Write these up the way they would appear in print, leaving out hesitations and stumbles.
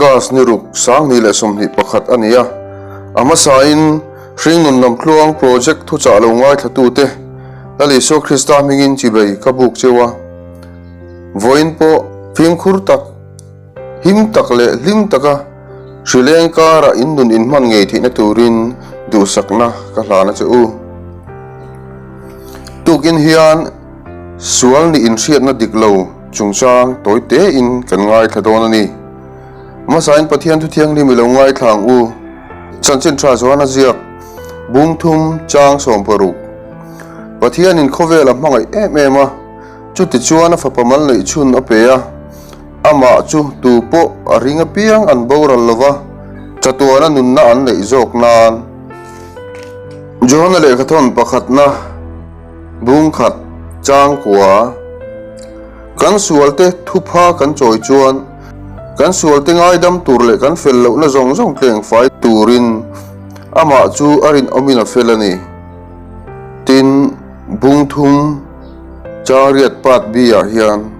August ni ruk 2021 a ni a. A hmasain Hringnun Lamtluang Project thuchah lo ngaithlatute Lal Isua Krista hmingin chibei ka buk cheu a. Vawiin pawh fimkhur tak, him tak leh hlim taka hrileng karah in nun inhman ngei theihna turin duhsakna ka hlan a che u. Tukin hian sual nih inhriatna dik lo chungchang tawi tein kan ngaithla dawn a ni. Hmasain Pathian thu thianghlim i lo ngaithla ang u. Chanchin tha chuan a ziak, Bung thum chang 60. Pathianin khawvel a hmangaih em em a, chutichuan a fapa mal neih chhun a pe a. Amah chu tu pawh a ring apiang an boral lo va, chatuana nunna an neih zawk nan. Johana lehkhathawn pakhatna bung khat chang kua. Kan sualte thupha kan chawi chuan kan sualte ngaidam tur leh kan fel lohna zawng zawng tleng fai turin amah chu a rinawmin a fel a ni. Tin, bung thum chang riat part B ah hian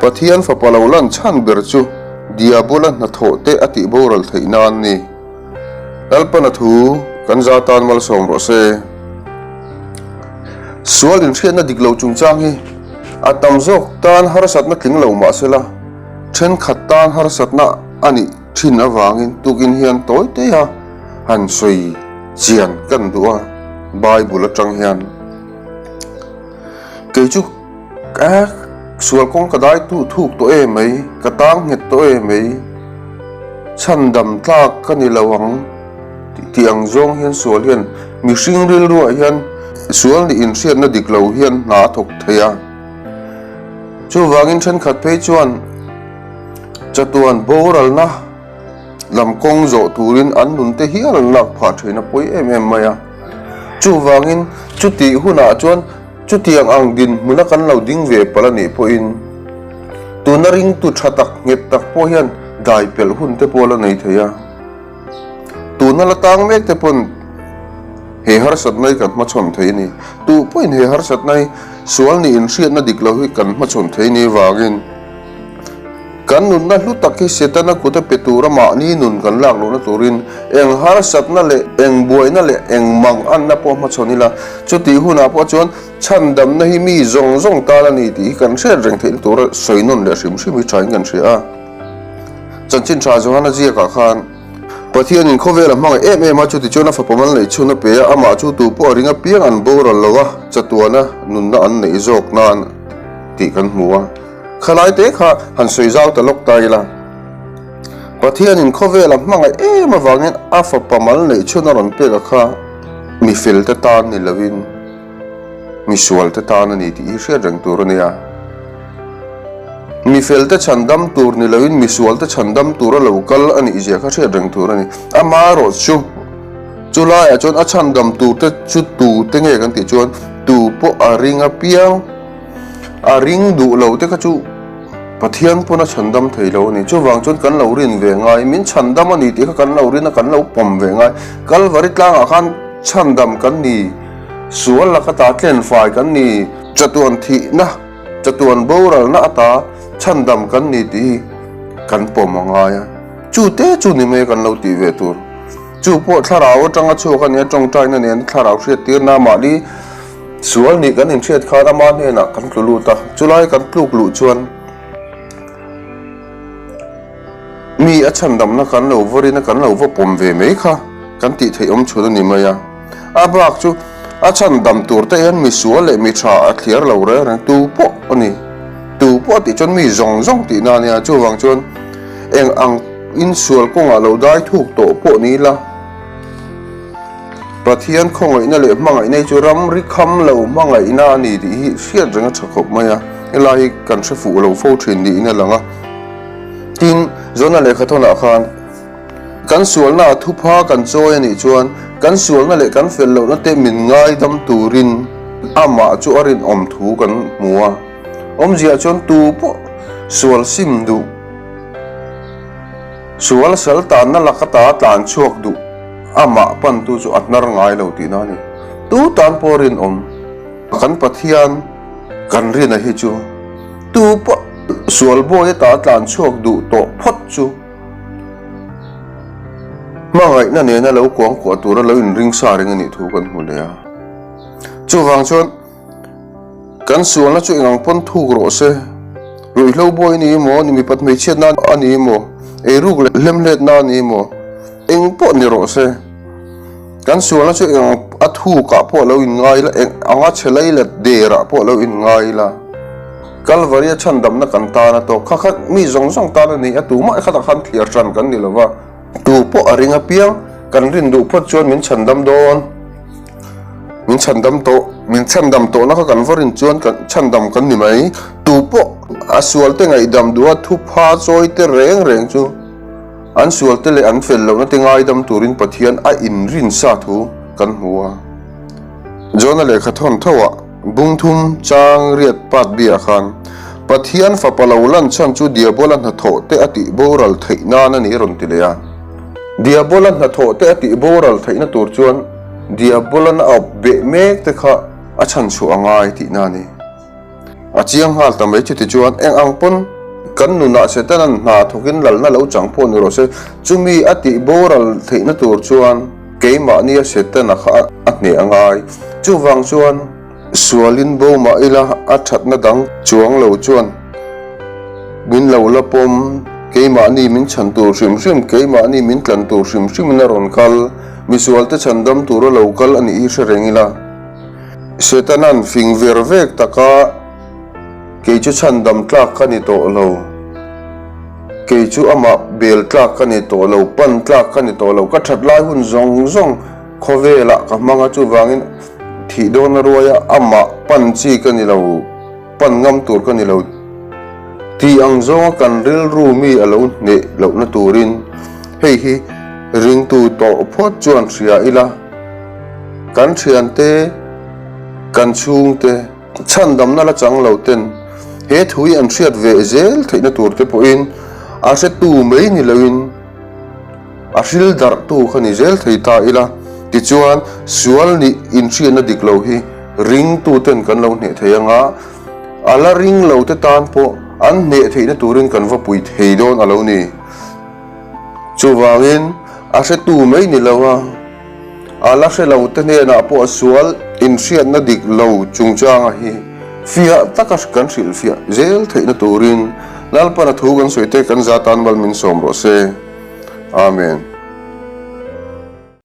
Pathian fapa lo lan chhan ber chu Diabola hnathawh te a tih boral theih nan ni. Lalpana thu kan za tan malsawm rawh se. Sual inhriatna dik lo chungchang hi a tam zawk tan harsatna tling lo mah sela, thenkhat tan harsatna a nih thin avangin tukin hian tawi teia han sawi chian kan duh a, Bible atang hian. Kei chu ka sual kawng ka dai tu thuk tawh em mai, ka tang nghet tawh em mai, chhandam tlak ka ni lo ang tih ang zawng hian sual hian mihring rilruah hian sual nih inhriatna dik lo hian hna a thawk thei a. Chuvangin thenkhat phei chuan chatuan boralna lam kawng zawh turin an nun te hial an lak phah thin a pawi em em mai a. Chuvangin chutih hunah chuan chutiang ang dinhmuna kan lo ding ve palh a nih pawhin tuna ringtu tha tak nghet tak pawh hian dai pelh hun te pawh la nei thei a. Tuna la tang mek te pawn he harsatna hi kan hmachhawn thei a ni. Tu pawhin he harsatna hi sual nih inhriatna dik lo hi kan hmachhawn thei ni vangin Kan nunna hlu tak hi Setana kut a pe tura mahni nun kan lak lohna turin eng harsatna leh eng buaina leh eng manganna pawh hmachhawn ila, chutih hunah pawh chuan chhandamna hi mi zawng zawng tan a ni tih hi kan hriat reng theihna tura sawi nawn leh hrim hrim hi thain kan hria a. Chanchin tha Johana ziakah khan, Pathianin khawvel a hmangaih em em a, chutichuan a fapa mal neih chhun a pe a, amah chu tu pawh a ring apiang an boral lo a, chatuana nunna an neih zawk nan tih kan hmu a. Khalai te kha han sawi zau ta lawk ta ila, Pathianin khawvel a hmangaih em avangin a fapa mal neih chhun a rawn pek a kha mi fel te tan ni lovin mi sual te tan a ni tih hi hriat reng tur a nia. Mi fel te chhandam tur ni lovin mi sual te chhandam tur a lo kal a nih zia kha hriat reng tur a ni. Amaherawhchu chu laiah chuan a chhandam tur te chu tu te nge kan tih chuan tu pawh a ring apiang, A ring duh lo te kha chu Pathian pawn a chhandam thei lo a ni. Chuvang chuan kan lo rin ve ngai, min chhandam a ni tih kha kan lo rin a, kan lo pawm ve ngai. Kalvari tlangah khan chhandam kan ni, sual laka ta tlenfai kan ni, chatuan thihna, chatuan boralna ata chhandam kan ni tih hi kan pawm a ngai a. Chu te chu ni mai kan lo tih ve tur. Chu pawh thlarau atanga chhuak a ni a, tawngtaina nen thlarau hriattirna mahni Sual nih kan inhriat khan ama hnenah kan tlu lut a, chulai kan tluk luh chuan mi a chhandamna kan lo va rin a, kan lo va pawm ve mai kha kan tih theih awm chhun a ni mai a. A bak chu a chhandam tur te hian mi sual leh mi tha a thliar lo reng reng tu pawh a ni. Tu pawh tih chuan mi zawng zawng tihna a nia, chuvang chuan eng ang insual kawngah lo dai thuk tawh pawh ni ila, Pathian khawngaihna leh hmangaihna hi chu ramri kham lo hmangaihna a ni tih hi hriat reng a tha khawp mai a, helai hi kan hre fuh lo fo thin niin a lang a. Tin, Jona lehkhathawnah khan kan sualna a thupha kan chawi a nih chuan kan sualna leh kan fel lohna te min ngaidam turin amah chu a rinawm thu kan hmu a. Awmzia chuan tu pawh sual sim duh. Sual sal tanna laka ta tlan chhuak duh amah pantu chu a hnar ngai lo tihna a ni. Tu tan pawh rinawm kan Pathian kan rina hi chu tu pawh sual bawi ata tlan chhuak duh tawh phawt chu Hmangaihna nena lo kuangkuah tura lo inring sa reng a nih thu kan hmu leh a. Chuvang chuan kan sualna chu engang pawn thuk rawh se, ruihhlo bawi a ni emaw, ni mipat hmeichhiatna a ni emaw, eiruk leh hlemhletna a ni emaw, eng pawh ni rawh se. Kan sualna chu eng a thukah pawh lo inngai ila, eng anga chhe lei let derah pawh lo inngai ila, Kalvaria chhandamna kan tan a tawk kha kha mi zawng zawng tan a ni a, tumah khatah khan thliar hran kan ni lova, tu pawh a ring apiang kan rin duh phawt chuan min chhandam dawn, min chhandam tawh, min chhandam tawhna kha kan va rin chuan kan chhandam kan ni mai, tu pawh a sualte ngaihdam duha thupha chawi te reng reng chu. An sualte leh an fel lohna te ngaidam turin Pathian a inrin sa thu kan hmu a. Jona lehkha thawn thoah bungthum chang riat pat biah khan Pathian fapa lo lan chhan chu Diabola hnathawh te a tih boral theih nan a ni a rawn ti leh a. Diabola hnathawh te a tih boral theihna tur chuan Diabolan a awp beh mek te kha a chhan chhuah a ngai tihna a ni. A chiang nghal ta mai chuti chuan eng ang pawn kan nunah Setanan hna thawkin lalna lo chang pawh ni rawh se, chumi a tih boral theihna tur chuan keimahnia Setana kha a hneh a ngai. Chuvang chuan sualin bo mah ila a thatna dang chuang lo chuan min lo la pawm, keimahni min chhan tur hrim hrim, keimahni min tlan tur hrim hrimin a rawn kal, misualte chhandam tura lo kal a nih hi hre reng ila. Setanan fing ver vek taka kei chu chhandam tlak ka ni tawh lo, kei chu amah bel tlak ka ni tawh lo, pan tlak ka ni tawh lo, ka that lai hun zawng zawng khawvelah ka hmang a, chuvangin thih dawn a ruai a, amah pan chi ka ni lo, pan ngam tur ka ni lo tih ang zawnga kan rilru mi a lo hneh lohna turin hei hi ringtu tawh phawt chuan hria ila. Kan thiante, kan chhungte, chhandamna la chang lo ten he thu hi an hriat ve zel theihna tur te pawhin a hretu mai ni loin a hril darhtu kha ni zel thei ta ila. Tichuan, sual nih inhriatna dik lo hi ringtu ten kan lo hneh thei anga, a la ring lo te tan pawh an hneh theihna turin kan va pui thei dawn a lo ni. Chuvangin, a hretu mai ni lo a. A la hre lo te hnenah pawh sual inhriatna dik lo chungchanga hi fiah taka kan hrilhfiah zel theihna turin Lalpana thu kan sawi te kan za tan mal min sawm rawh se. Amen.